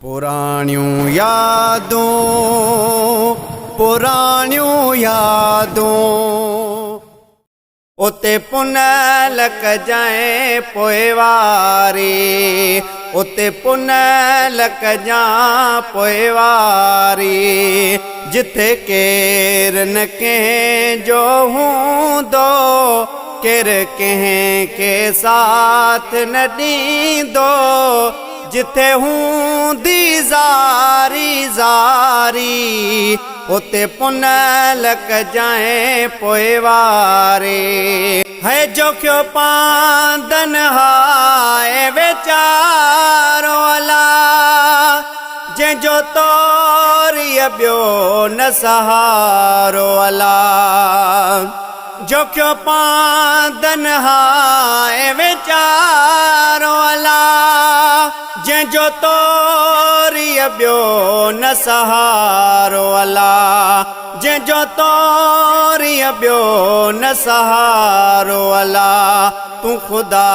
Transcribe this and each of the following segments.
پراڻيون يادون، پراڻيون يادون. اتي پنهل ڪجانء پوئواري، اتي پنهل ڪجان پوئواري، جٿي ڪير نه ڪنهن جو هوندو، ڪير ڪنهن کي ساٿ نه ڏيندو، جٿي هوندي زاري زاري، اتي پنهل ڪجانء پوئواري. هي جوکيو پاندن هاء ويچارو الا، جنهن جو توريء ٻيو نه سهارو الا. جوکيو پاندن هاء ويچارو الا، جنهن جو توريء ٻيو نه سهارو الا، جنهن جو توريء ٻيو نه سهارو الا. تون خدا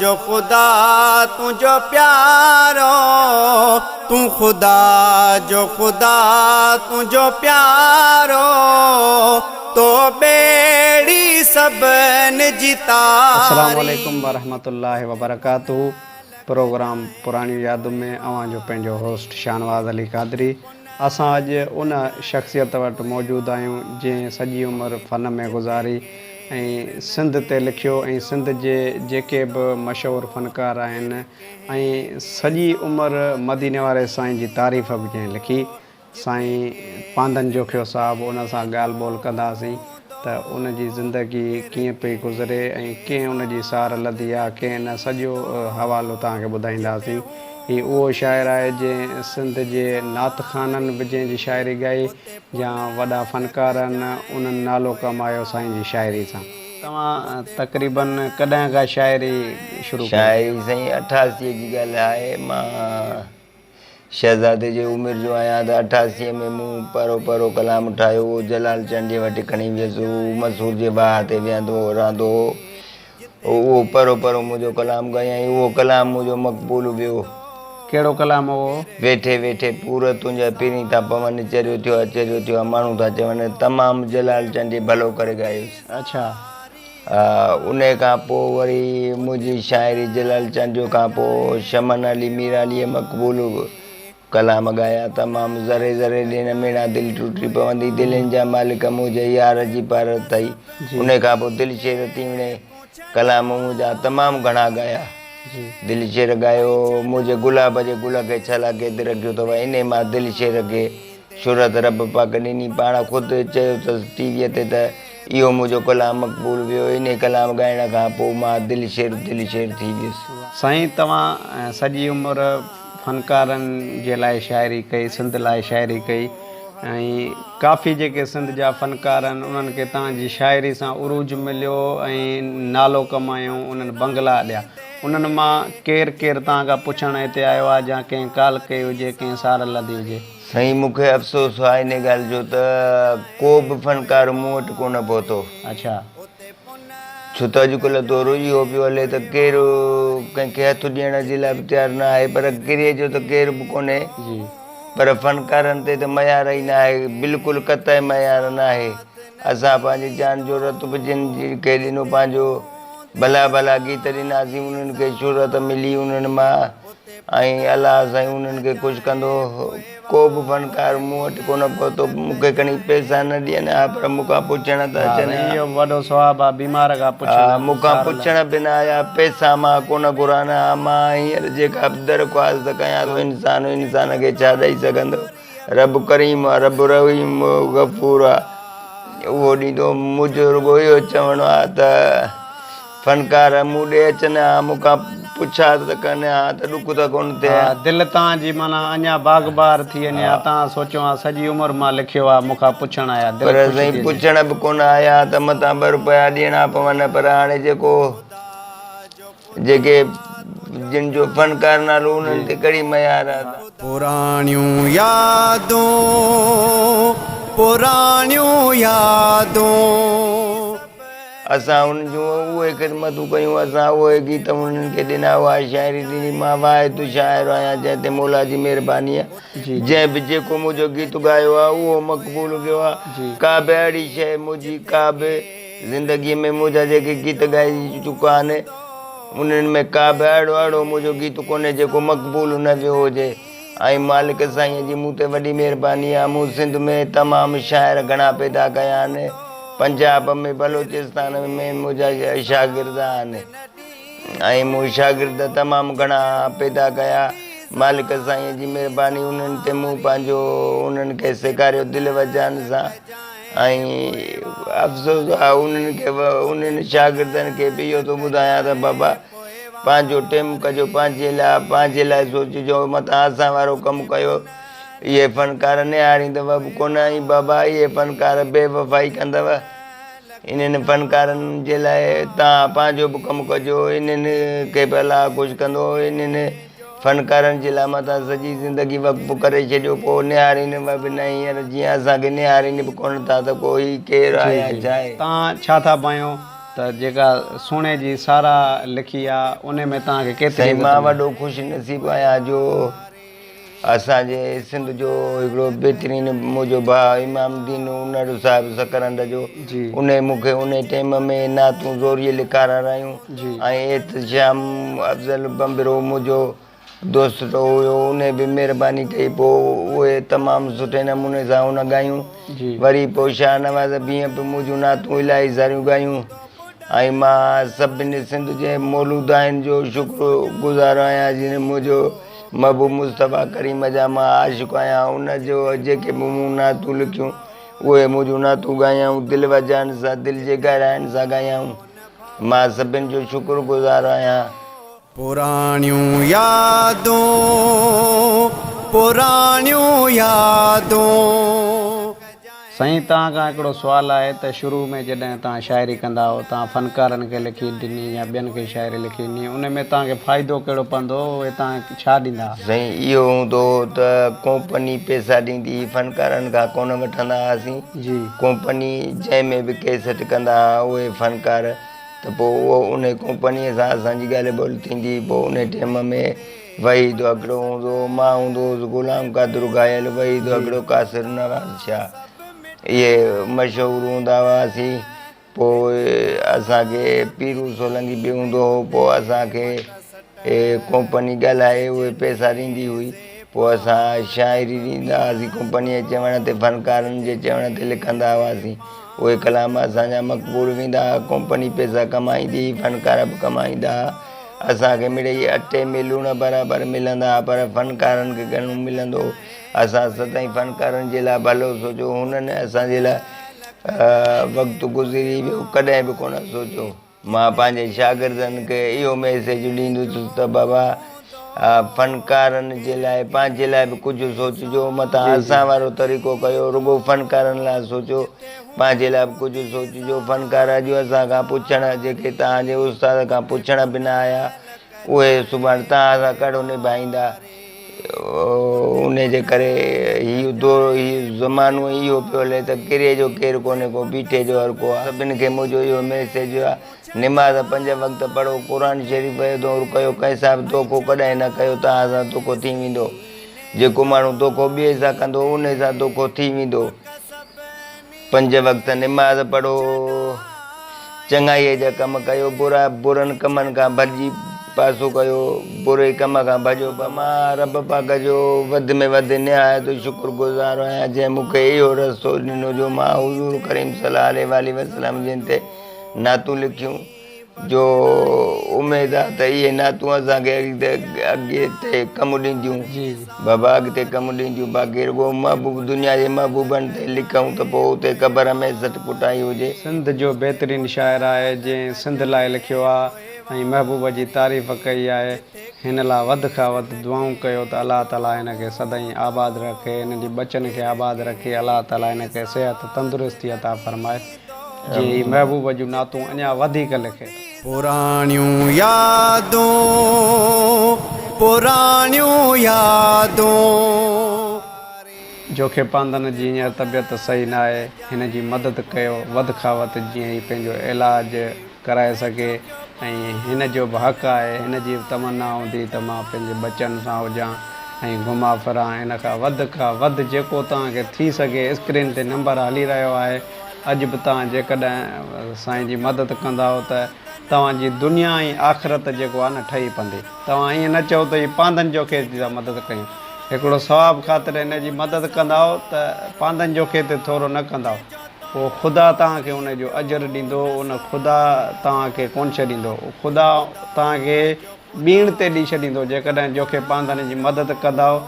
جو خدا تنهنجو پيارو، تون خدا جو خدا تنهنجو پيارو، تو ٻيڙي سڀن جي تاري. السلام عليڪم ورحمة الله وبرڪاته پروگرام پراڻيون يادون ۾ اوهان جو پنهنجو هوسٽ شاهنواز علي قادري اسان اڄ ان شخصيت وٽ موجود آهيون جنهن سڄي عمر فن ۾ گذاري ۽ سنڌ تي لکيو ۽ سنڌ جي جيڪي به مشهور فنڪار آهن ۽ سڄي عمر مديني واري سائين جي تعريف به جنهن لکي سائين پاندن جوکيو صاحب ان سان ڳالهه ٻولهه ڪنداسين ته ان جي زندگي ڪيئن پئي گذري ۽ ڪئين ان جي سار لڌي آ ڪئين نه سڄو حوالو توهان کي ٻڌائينداسين. هي اهو شاعر آهي جنهن سنڌ جي نعت خوانن به جنهن جي شاعري ڳائي يا وڏا فنڪار آهن انهن نالو ڪمايو سائين جي شاعري سان. توهان تقريبن ڪڏهن کان شاعري شروع ڪئي؟ شاعري سائين 88 جي ڳالهه آهي مان شهزادي جي عمر جو آهيان ته 88 ۾ مون پرو پرو ڪلام ٺاهيو اهو جلال چانڊيي وٽ کڻي ويس هو مسور جي واهه تي ويهندو هو رهندو هو اهو پرو پرو منهنجو ڪلام ڳايائين اهو ڪلام منهنجو مقبول ويو. ڪهڙو ڪلام هو اهو؟ ويٺي ويٺي پور تنهنجا پرين ٿا پون چريو ٿيو آ چريو ٿيو آ ماڻهو ٿا چون تمام جلال چانڊيي ڀلو ڪري ڳايوس. اڇا. انهيء کان پوء وري منهنجي شاعري جلال چانڊيو کان پوء شمن علي ميراليء مقبول ڪلام ڳايا تمام ذري ذري ڏيڻ ميڻا دل ٽٽي پوندي دلين جا مالڪ منهنجي يار جي پارت اٿئي انهيء کان پوء دلشير تيوڻي ڪلام منهنجا تمام گهڻا ڳايا دلشير ڳايو منهنجي گلاب جي گل کي ڇلا قيد رکيو اٿو انهيء مان دلشير کي شهرت رب پاڪ ڏني پاڻ خود چيو اٿس ٽي ويء تي ته اهو منهنجو ڪلام مقبول ويو انهي ڪلام ڳائڻ کان پوء مان دل شير دل شير ٿي ويس. سائين توهان سڄي عمر فنڪارن جي لاء شاعري ڪئي سنڌ لاء شاعري ڪئي ۽ ڪافي جيڪي سنڌ جا فنڪار آهن انهن کي توهان جي شاعري سان عروج مليو ۽ نالو ڪمايائون انهن بنگلا اڏيا انهن مان ڪير ڪير توهان کان پڇڻ هتي آيو آهي جا ڪنهن ڪال ڪئي هجي ڪنهن سار لڌي هجي. سائين مون کي افسوس آهي ان ڳالهه جو ته ڪو به فنڪار مون وٽ ڪونه پهتو. اڇا. ڇو ته اڄڪلهه دور اهو پيو هلي ته ڪير ڪنهن کي هٿ ڏيڻ جي لاء به تيار نه آهي پر ڪري جو ته ڪير به ڪونهي پر فنڪارن تي ته معيار ئي نه آهي بلڪل قطعي معيار نه آهي اسان پنهنجي جان جو رت به جن کي ڏنو پنهنجو ڀلا ڀلا گيت ڏناسين انهن کي شهرت ملي انهن مان ۽ الله سائين انهن کي خوش ڪندو. ڪو به فنڪار مون وٽ ڪونه پهتو. مون کي کڻي پئسا نه ڏين ها پر مون کان پڇڻ ته اچن ها. اهو به وڏو ثواب آهي بيمار کان پڇڻ. ها مون کان پڇڻ به نه آيا. پئسا مان ڪونه گهران ها. مان هينئر جيڪا به درخواست ڪيان ٿو انسان انسان کي ڇا ڏئي سگهندو. رب ڪريم آ رب رحيم غفور آ اهو ڏيندو. منهنجو رڳو اهو چوڻ آ ته فنڪار مون ڏي اچن ها مون کان پڇا ته ڪن ها ته ڏک ته ڪونه ٿئي ها. دل تان جي معنيٰ اڃا باغ بهار ٿي وڃي ها تان سوچيو ها سڄي عمر مان لکيو آ مون کان پڇڻ آيا دل پر خوش ٿي سائين وڃي. پڇڻ به ڪونه آيا ته متان ٻه روپيا ڏيڻا پون پر هاڻي جيڪو جيڪي جن جو فنڪار نالو انهن تي ڪهڙي ميار آ. پراڻيون يادون پراڻيون يادون. اسان انهن جون اهي خدمتون ڪيون، اسان اهي گيت انهن کي ڏنا، اها شاعري ڏني. مان واحد شاعر آهيان جنهن تي مولا جي مهرباني آهي. جنهن به جيڪو منهنجو گيت ڳايو آهي اهو مقبول ويو آهي. ڪا به اهڙي شيء منهنجي ڪا به زندگيء ۾ منهنجا جيڪي گيت ڳائجي چڪا آهن انهن ۾ ڪا به اهڙو اهڙو منهنجو گيت ڪونهي جيڪو مقبول نه ويو هجي ۽ مالڪ سائينء جي مون تي وڏي مهرباني آهي مون سنڌ ۾ تمام شاعر گهڻا پيدا ڪيا آهن پنجاب ۾ بلوچستان ۾ منهنجا شاگرد آهن ۽ مون شاگرد تمام گهڻا پيدا ڪيا مالڪ سائينء جي مهرباني انهن تي مون پنهنجو انهن کي سيکاريو دل و جان سان ۽ افسوس آ انهن کي انهن شاگردن کي به اهو ٿو ٻڌايان ته بابا پنهنجو ٽيم ڪجو پنهنجي لاء پنهنجي لاء سوچجو متان اسان وارو ڪم ڪيو اهي فنڪار نهاريندؤ به ڪونه ۽ بابا اهي فنڪار بي وفائي ڪندؤ انهن فنڪارن جي لاء توهان پنهنجو به ڪم ڪجو انهن کي به الله خوش ڪندو انهن فنڪارن جي لاء متان سڄي زندگي وقف ڪري ڇڏيو پوء نهارين به نه هينئر جيئن اسان کي نهارين به ڪونه ٿا ته ڪو هي ڪير آهي يا ڇا آهي. توهان ڇا ٿا ڀانئيو ته جيڪا سهڻي جي ساراهه لکي آ انهي ۾ توهان کي ڪيتري سائين عزت مان ملي؟ وڏو خوش نصيب آهيان جو اسان جي سنڌ جو هڪڙو بهترين منهنجو ڀاء امام الدين انڙ صاحب سڪرنڊ جو انهي مون کي انهي ٽيم ۾ نعتون زوريء لکارارايون ۽ احتشام افضل ڀنڀرو منهنجو دوست هيو انهي به مهرباني ڪئي پوء اهي تمام سٺي نموني سان ان ڳايون وري پوء شاهنواز بينء به منهنجون نعتون الاهي ساريون ڳايون ۽ مان سڀني سنڌ جي مولودائن جو شڪر گذار آهيان جن منهنجو محبوب مصطفيٰ ڪريم جا مان عاشق آهيان ان جو جيڪي به مون نعتون لکيون اهي منهنجون نعتون ڳايائون دل و جان سان دل جي گهراين سان ڳايائون مان سڀن جو شڪر گذار آهيان. پراڻيون يادون پراڻيون يادون. سائين توهان کان هڪڙو سوال آهي ته شروع ۾ جڏهن توهان شاعري ڪندا هئو توهان فنڪارن کي لکي ڏني يا ٻين کي شاعري لکي ڏني ان ۾ توهان کي فائدو ڪهڙو پوندو هو اهي توهان کي ڇا ڏيندا هئا؟ سائين اهو هوندو هو ته ڪومپني پئسا ڏيندي هئي فنڪارن کان ڪونه وٺندا هئاسين ڪومپني جنهن ۾ به ڪيسٽ ڪندا هئا اهي فنڪار ته پوء اهو انهي ڪومپني سان اسان جي ڳالهه ٻولهه ٿيندي هئي پوء انهي ٽيم ۾ وحيد هڪڙو هوندو هو، مان هوندو هوس، غلام قادر گهايل، وحيد هڪڙو، قاصر نواز شاهه اهي مشهور هوندا هئاسين. پوء اسان کي پيرو سولنگي به هوندو هو. پوء اسان کي ڪمپني ڳالهائي اهي پئسا ڏيندي هئي. پوء اسان شاعري ڏيندا هئاسين ڪمپنيء جي چوڻ تي، فنڪارن جي چوڻ تي لکندا هئاسين. اهي ڪلام اسان جا مقبول ويندا هئا. ڪمپني پئسا ڪمائيندي هئي، فنڪار به ڪمائيندا هئا. اسان کي مڙئي اٽي ۾ لوڻ برابر ملندا ها پر فنڪارن کي گهڻو ملندو هو. اسان سدائين فنڪارن جي لاء ڀلو سوچيو. هنن اسان جي لاء وقت گذري ويو ڪڏهن به ڪونه سوچيو. مان پنهنجي شاگردن کي اهو ميسيج ڏيندس ته بابا فنڪارن جي لاء پنهنجي لاء به ڪجهه سوچجو متان اسان وارو طريقو ڪيو رڳو فنڪارن لاء سوچيو. پنهنجي لاء به ڪجهه سوچجو. فنڪار اڄ اسان کان پڇڻ، جيڪي توهان جي استاد کان پڇڻ به نه آيا، اهي سڀاڻي توهان سان ڪهڙو نڀائيندا. انهي جي ڪري هي دور، هي زمانو ئي اهو پيو هلي ته ڪري جو ڪير ڪونهي ڪو، بيٺي جو هر ڪو آهي. سڀن کي منهنجو اهو ميسيج آهي، نماز پنج وقت پڙهو، قرآن شريف جو دور ڪيو، ڪنهن سان به دوکو ڪڏهن نه ڪيو، توهان سان دوکو ٿي ويندو. جيڪو ماڻهو دوکو ٻئي سان ڪندو، انهي سان دوکو ٿي ويندو. پنج وقت نماز پڙهو، چڱائيء جا ڪم ڪيو، برا برن ڪمن کان ڀڄي پاسو ڪيو، بري ڪم کان ڀڄو. مان رب پاڪ جو وڌ ۾ وڌ نهايت شڪر گذار آهيان جنهن مون کي اهو رستو ڏنو جو مان حضور ڪريم صلي الله عليه واٰله وسلم جن تي نعتون لکيون. جو اميد آ ته اهي نعتون اسان کي اڳتي ڪم ڏينديون بابا اڳتي ڪم ڏينديون باقي رڳو محبوب دنيا جي محبوبن تي لکون ته پوء اتي قبر ۾ سٽ پٽائي هجي. سنڌ جو بهترين شاعر آهي جنهن سنڌ لاء لکيو آ ۽ محبوب جي تعريف ڪئي آهي هن لاء وڌ کان وڌ دعائون ڪيو ته الله تعالي هن کي سدائين آباد رکي هن جي ٻچن کي آباد رکي الله تعالي هن کي صحت تندرستي عطا فرمائي. جي هي محبوب جون نعتون اڃا وڌيڪ لکي. پراڻيون يادون پراڻيون يادون. جوکي پاندن جي هينئر طبيعت صحيح ناهي، هن جي مدد ڪيو، وڌ کان وڌ جيئن هي پنهنجو علاج ڪرائي سگهي ۽ هن جو به حق آهي، هن جي به تمنا هوندي ته مان پنهنجي ٻچن سان هجان ۽ گهمان ڦران، ان کان وڌ کان وڌ جيڪو توهان کي ٿي سگهي، اسڪرين تي نمبر هلي رهيو آهي، اڄ به توهان جيڪڏهن سائين جي مدد ڪندائو ته توهان جي دنيا ۽ آخرت جيڪو آهي نه ٺهي پوندي. توهان ائين نه چئو ته هي پاندن جوکي جي ٿا مدد ڪيون. هڪڙو ثواب خاطر هن جي مدد ڪندائو ته پاندن جوکي تي ٿورو نه ڪندائو. پوء خدا توهان کي ان جو اجر ڏيندو. ان خدا توهان کي ڪونه ڇڏيندو. خدا توهان کي ٻيڻ تي ڏئي ڇڏيندو جيڪڏهن جوکي پاندن جي مدد ڪندائو.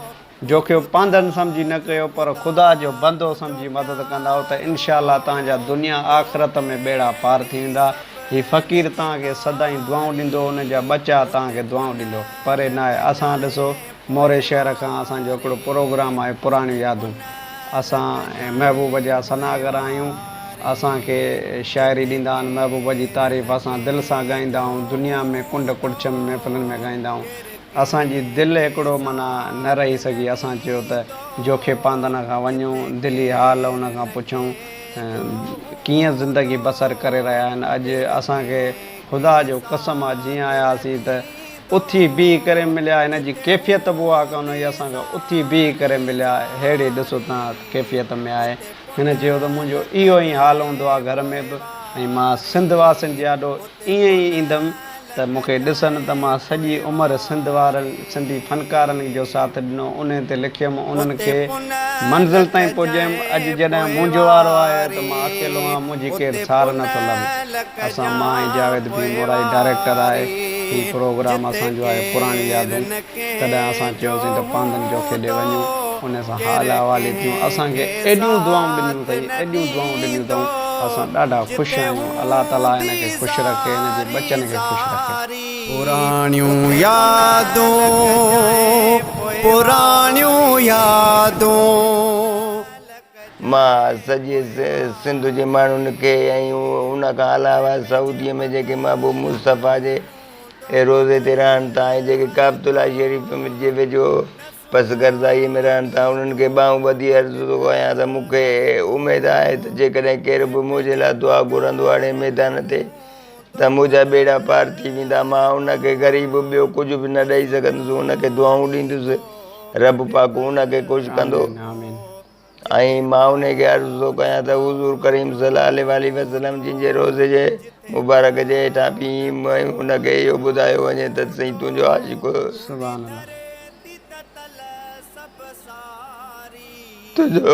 جوکيو پانڌن سمجهي نه ڪيو پر خدا جو بندو سمجهي مدد ڪندائو ته انشاء الله توهان جا دنيا آخرت ۾ ٻيڙا پار ٿي ويندا. هي فقير توهان کي سدائين دعائون ڏيندو ان جا ٻچا توهان کي دعائون ڏيندو. پري ناهي اسان ڏسو موري شهر کان اسان جو هڪڙو پروگرام آهي پراڻيون يادون اسان محبوب جا ثناگر آهيون اسان کي شاعري ڏيندا آهن محبوب جي تعريف اسان دل سان ڳائيندا آهيون دنيا ۾ ڪنڊ ڪڙڇ ۾ محفلن ۾ ڳائيندا آهيون اسان جي دل هڪڙو معنيٰ نه رهي سگهي، اسان چيو ته جوکي پاندن کان وڃون، دلي حال ان کان پڇون، ڪيئن زندگي بسر ڪري رهيا آهن، اڄ اسان کي خدا جو قسم آ جيئن آياسين ته اٿي بيهي ڪري مليا، هن جي ڪيفيت به اها ڪانه هئي، اسان کان اٿي بيهي ڪري مليا، ههڙي ڏسو ته ڪيفيت ۾ آهي، هن چيو ته منهنجو اهو ئي حال هوندو آ گهر ۾ به ۽ مان سنڌ واسين جي آڏو ائين ئي ايندم ته مون کي ڏسن ته مان سڄي عمر سنڌ وارن سنڌي فنڪارن جو ساٿ ڏنو، انهن تي لکيم، انهن کي منزل تائين پڄايم، اڄ جڏهن منهنجو وارو آيو ته مان اڪيلو آهيان، منهنجي ڪير سار نه ٿو لهي. اسان مان ۽ جاويد ڀيم مورائي ڊائريڪٽر آهي، هي پروگرام اسان جو آهي پراڻيون يادون، تڏهن اسان چيوسين ته پاندن جوکي ڏي وڃون، انهن سان حال احوالي ٿيون، اسان کي ايڏيون دعائون ڏنيون اٿئي، ايڏيون دعائون ڏنيون اٿئون، اسان ڏاڍا خوش آهيون، الله تعاليٰ هن کي خوش رکي، هن جي ٻچن کي خوش رکي. پراڻيون يادون پراڻيون يادون. مان سڄي سنڌ جي ماڻهن کي ۽ ان کان علاوه سعوديء ۾ جيڪي محبوب مصطفيٰ جي روضي تي رهن ٿا ۽ جيڪي ڪعبة الله شريف جي ويجهو پسگردائيء ۾ رهن ٿا، انهن کي ٻانهون ٻڌي عرض ٿو ڪيان ته مون کي اميد آهي ته جيڪڏهن ڪير به منهنجي لاء دعا گهرندو اهڙي ميدان تي ته منهنجا ٻيڙا پار ٿي ويندا. مان ان کي غريب ٻيو ڪجهه به نه ڏئي سگهندس، ان کي دعائون ڏيندس، رب پاڪ ان کي خوش ڪندو. ۽ مان انهي کي عرض ٿو ڪيان ته حضور ڪريم صلي الله عليه واٰله وسلم جن جي روضي جي مبارڪ جي هيٺان بيهي ۽ ان کي اهو ٻڌايو وڃي ته سائين تنهنجو عاشق سبحان الله. تنهنجو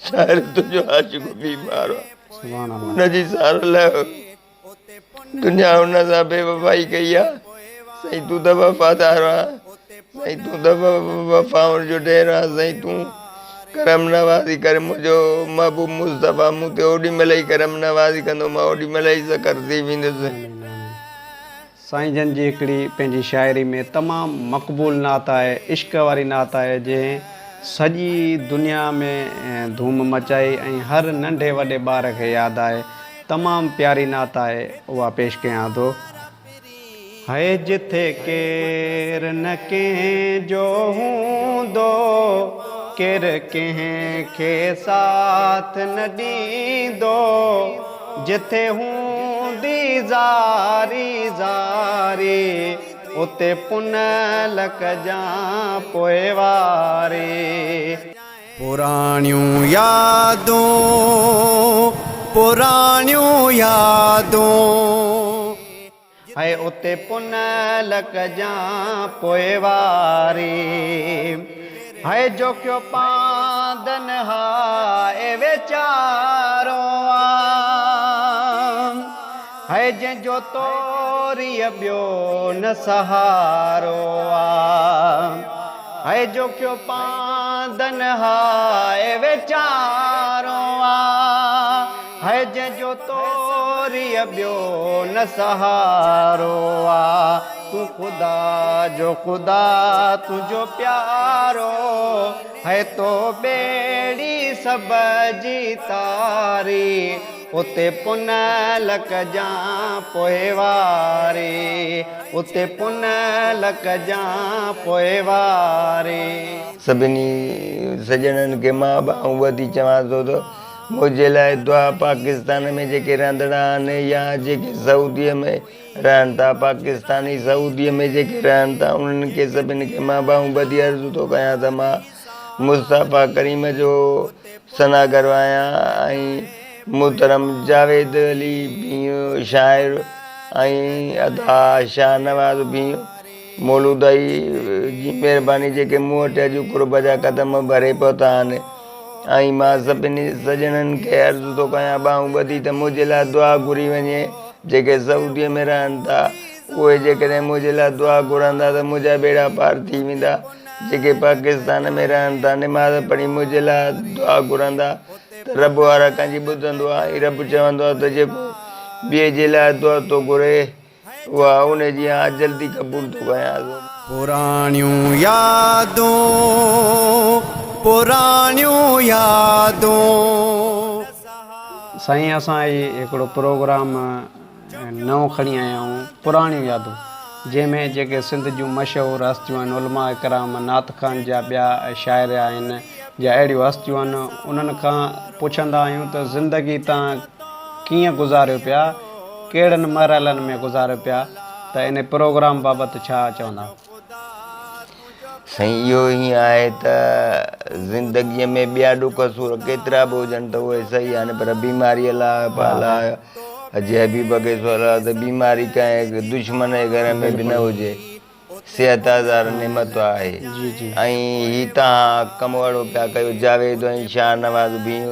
شاعر تنهنجو عاشق بيمار آهي سبحان الله. ان جي سار لهه. دنيا هن سان بي وفائي ڪئي آ سائين تون ته وفادار آ سائين تون ته وفائن جو ڍير آ سائين تون ڪرم نوازي ڪر منهنجو محبوب مصطفيٰ مون تي اوڏي مهل ئي ڪرم نوازي ڪندو مان اوڏي مهل ئي سکر ٿي ويندس. سائين جن جي هڪڙي پنهنجي شاعري ۾ تمام مقبول نعت آهي عشق واري نعت آهي جنهن سڄي دنيا ۾ ڌوم مچائي ۽ هر ننڍي وڏي ٻار کي ياد آهي تمام پياري نعت آهي اها پيش ڪيان ٿو. هئي جٿي ڪير نه ڪنهن جو هوندو، ڪير ڪنهن کي ساٿ نه ڏيندو، جٿي هوندي زاري زاري، اتي پنهل ڪجان پوئواري. پراڻيون يادون پراڻيون يادون. هئي اتي پنهل ڪجان پوئواري. هئي جوکيو پاندن هاء ويچارو آ. هئي جنهن جو توريء ٻيو نه سهارو آ. هئي جوکيو پاندن هاء ويچارو آ. هئي جنهن جو توريء ٻيو نه سهارو آ. تون خدا جو خدا تنهنجو پيارو. هئي تو ٻيڙي سڀ جي تاري. اتي پنهل ڪجان پوئواري، اتي پنهل ڪجان پوئواري. سڀني سڄڻن کي مان ٻانهون ٻڌي چوان ٿو ته منهنجي لاء دعا پاڪستان ۾ جيڪي رهندڙ آهن يا جيڪي سعوديء ۾ رهن ٿا پاڪستاني سعوديء ۾ جيڪي رهن ٿا انهن کي سڀني کي مان ٻانهون ٻڌي عرض ٿو ڪيان ته مان مصطفيٰ ڪريم جو ثناگر آهيان ۽ محترم جاويد علي ڀينء شاعر ۽ ادا شاهنواز ڀينء مولودائي جي مهرباني جيڪي مون وٽ اڄ قرب جا قدم ڀري پهتا آهن ۽ مان سڀني سڄڻن کي عرض ٿو ڪيان ٻانهون ٻڌي ته منهنجي لاء دعا گهري وڃي جيڪي سعودي ۾ رهن ٿا اهي جيڪڏهن منهنجي لاء دعا گهرندا ته منهنجا ٻيڙا پار ٿي ويندا جيڪي پاڪستان ۾ رهن ٿا نماز پڙهي منهنجي لاء دعا گهرندا ته رب وارا ڪنهن جي ٻڌندو آهي ۽ رب چوندو آهي ته جيڪو ٻئي جي لاء دعا ٿو گهري اها ان جي آء جلدي قبول ٿو ڪيان. پراڻيون يادون پراڻيون يادون. سائين اسان هي هڪڙو پروگرام نئون کڻي آيا آهيون پراڻيون يادون جنهن ۾ جيڪي سنڌ جون مشهور هستيون آهن علماء ڪرام نعت خوان جا ٻيا شاعر آهن يا اهڙيون هستيون آهن انهن کان پڇندا آهيون ته زندگي تان ڪيئن گذاريو پيا ڪهڙن مرحلن ۾ گذاريو پيا ته ان پروگرام بابت ڇا چوندا؟ سائين اهو ائين آهي ته زندگيء ۾ ٻيا ڏک سور ڪيترا به هجن ته اهي صحيح آهن پر بيماري الله پالا جي حبيب کي سوال ته بيماري ڪنهن دشمن جي گهر ۾ به نه هجي صحت هزار نعمت آهي ۽ هي توهان ڪم اهڙو پيا ڪيو جاويد ۽ شاهنواز ڀينء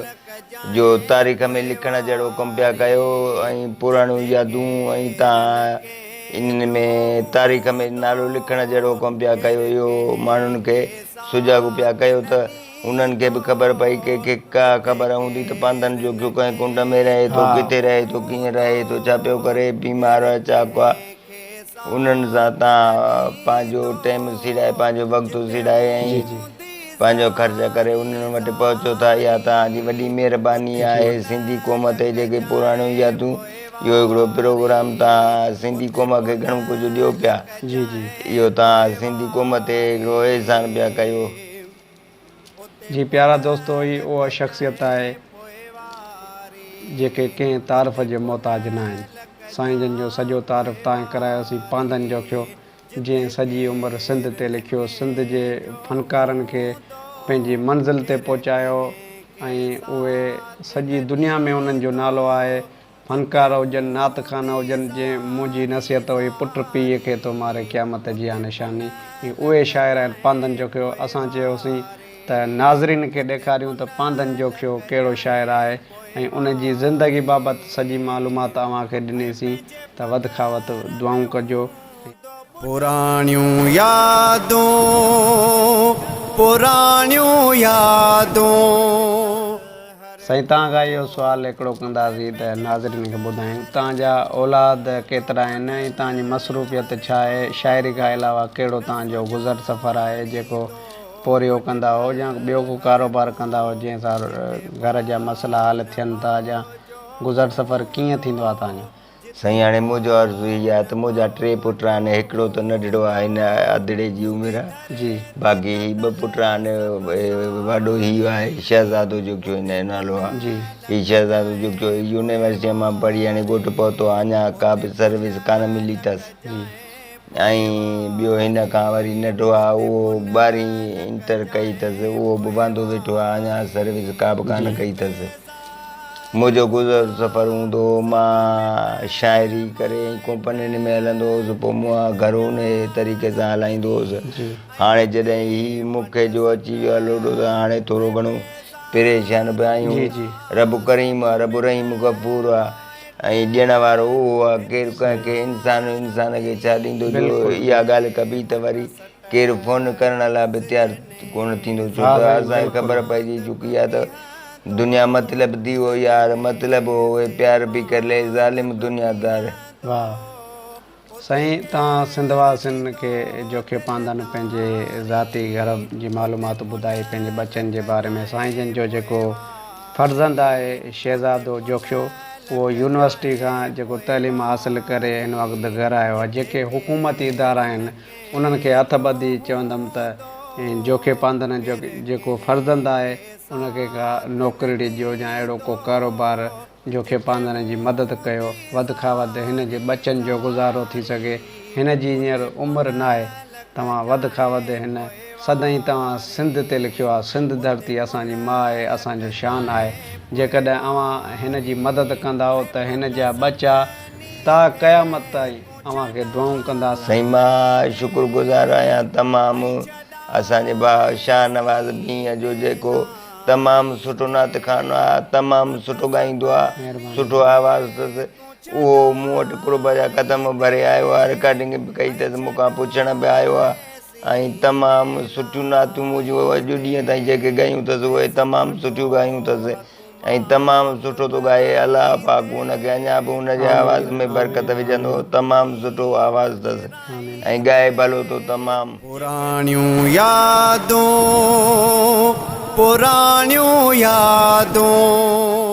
جو تاريخ ۾ لکڻ جهڙو ڪم پيا ڪيو ۽ پراڻيون يادون ۽ توهان انهن ۾ تاريخ ۾ نالو لکڻ جهڙو ڪم پيا ڪيو اهو ماڻهن کي سجاڳ پيا ڪيو ته انهن کي به خبر پئي ڪنهن کي ڪا خبر هوندي ته پانڌن جو ڪيو ڪنهن ڪنڊ ۾ رهي ٿو ڪٿي رهي ٿو ڪيئن رهي ٿو ڇا پيو ڪري بيمار آهي ڇا ڪو انهن سان توهان پنهنجو ٽيم سيڙائي پنهنجو وقت سيڙائي ۽ پنهنجو خرچ ڪري انهن وٽ پهچو ٿا اها توهان جي وڏي مهرباني آهي سنڌي قوم تي جيڪي پراڻيون يادون اهو هڪڙو پروگرام توهان سنڌي قوم کي گهڻو ڪجهه ڏيو پيا اهو توهان سنڌي قوم تي هڪڙو احسان پيا ڪيو. جي پيارا دوستو هي اها شخصيت آهي جيڪي ڪنهن تعارف جي محتاج ناهن. سائين جن جو سڄو تعارف تانئين ڪرايوسين پانڌن جوکيو جنهن سڄي عمر سنڌ تي لکيو سنڌ جي فنڪارن کي پنهنجي منزل تي پهچايو ۽ اهي سڄي دنيا ۾ انهن جو نالو آهي فنڪار هجن، نعت خوان هجن، جنهن منهنجي نصيحت هئي پٽ پيء کي ٿو ماري قيامت جي آ نشاني ۽ اهي شاعر آهن پانڌن جوکيو اسان چيوسين ته ناظرين کي ڏيکاريون ته پانڌن جوکيو ڪهڙو شاعر آهي ۽ ان جي زندگي بابت سڄي معلومات اوهان کي ڏني سين ته وڌ کان وڌ دعائون ڪجو ۽. پراڻيون يادون پراڻيون يادون. سائين توهان کان اهو سوال هڪڙو ڪنداسين ته ناظرين کي ٻڌايون توهان جا اولاد ڪيترا آهن ۽ توهان جي مصروفيت ڇا آهي شاعري کان علاوه ڪهڙو توهان جو گذر سفر آهي جيڪو پورهيو ڪندا هو يا ٻيو ڪو ڪاروبار ڪندا هو جنهن سان گهر جا مسئلا حل ٿين ٿا يا گذر سفر ڪيئن ٿيندو آهي توهان جو. سائين هاڻي منهنجو عرض هي آهي ته منهنجا ٽي پٽ آهن هڪڙو ته ننڍڙو آهي هن اڌڙي جي عمر آهي جي باقي هي ٻه پٽ آهن وڏو هي آهي شهزادو جوکيو هن جو نالو آهي جي هي شهزادو جوکيو هي يونيورسٽيء مان پڙهي هاڻي ڳوٺ پهتو آهي اڃا ڪا به سروس ڪانه ملي اٿس جي ۽ ٻيو هن کان وري ننڍو آهي اهو ٻارهين انٽر ڪئي اٿس اهو به واندو ويٺو آهي اڃا سروس ڪا به ڪانه ڪئي اٿس منهنجو گذر سفر هوندو هو، مان شاعري ڪري ۽ ڪمپنين ۾ هلندو هوس، پوء مون گهر انهيء طريقي سان هلائيندو هوس. هاڻي جڏهن هي مون کي جو اچي ويو آهي لوڏو ته هاڻي ٿورو گهڻو پريشان به آهيون. رب ڪريم آهي، رب رحيم غفور آهي ۽ ڏيڻ وارو اهو آهي، ڪير ڪنهن کي انسان انسان کي ڇا ڏيندو جو اها ڳالهه ڪبي ته وري ڪير فون ڪرڻ لاء به تيار ڪونه ٿيندو ڇو ته اسان کي خبر پئجي چڪي آهي ته دنيا مطلب the هو يار مطلب هوئي پيار ڀي ڪر لي ظالم دنيا دار. واھ سائين توهان سنڌ واسين کي جوکي پانڌن پنهنجي ذاتي گهر جي معلومات ٻڌائي پنهنجي ٻچن جي باري ۾ سائين جن جو جيڪو فرزند آهي شهزادو جوکيو اهو يونيورسٽي کان جيڪو تعليم حاصل ڪري هن وقت گهر آيو آهي جيڪي حڪومتي ادارا آهن انهن کي هٿ ٻڌي چوندم ته ۽ جوکي پانڌن جو جيڪو فرزند آهي ان کي ڪا نوڪري ڏجو يا اهڙو ڪو ڪاروبار جوکي پانڌن جي مدد ڪيو وڌ کان وڌ هن جي ٻچن جو گذارو ٿي سگهي هن جي هينئر عمر ناهي توهان وڌ کان وڌ هن سدائين توهان سنڌ تي لکيو آهي سنڌ ڌرتي اسان جي ماء آهي اسان جو شان آهي جيڪڏهن اوهان هن جي مدد ڪندائو ته هن جا ٻچا تا قيامت تائين اوهان کي دعائون ڪندا. سائين مان شڪر گذار آهيان تمام اسان جي ڀاء شاهنواز بينهه جو جيڪو تمام سٺو نعت خوان آ تمام سٺو ڳائيندو آ سٺو آواز اٿس اهو مون وٽ قرب جا قدم ڀري آيو آ رڪارڊنگ به ڪئي اٿس مون کان پڇڻ به آيو آ ۽ تمام سٺيون نعتون منهنجون اڄ ڏينهن تائين جيڪي ڳايون اٿس اهي تمام سٺيون ڳايون اٿس ۽ تمام سٺو ٿو ڳائي الله پاڪ ان کي اڃا به ان جي آواز ۾ برڪت وجهندو تمام سٺو آواز اٿس ۽ ڳائي ڀلو ٿو تمام. پراڻيون يادون پراڻيون يادون.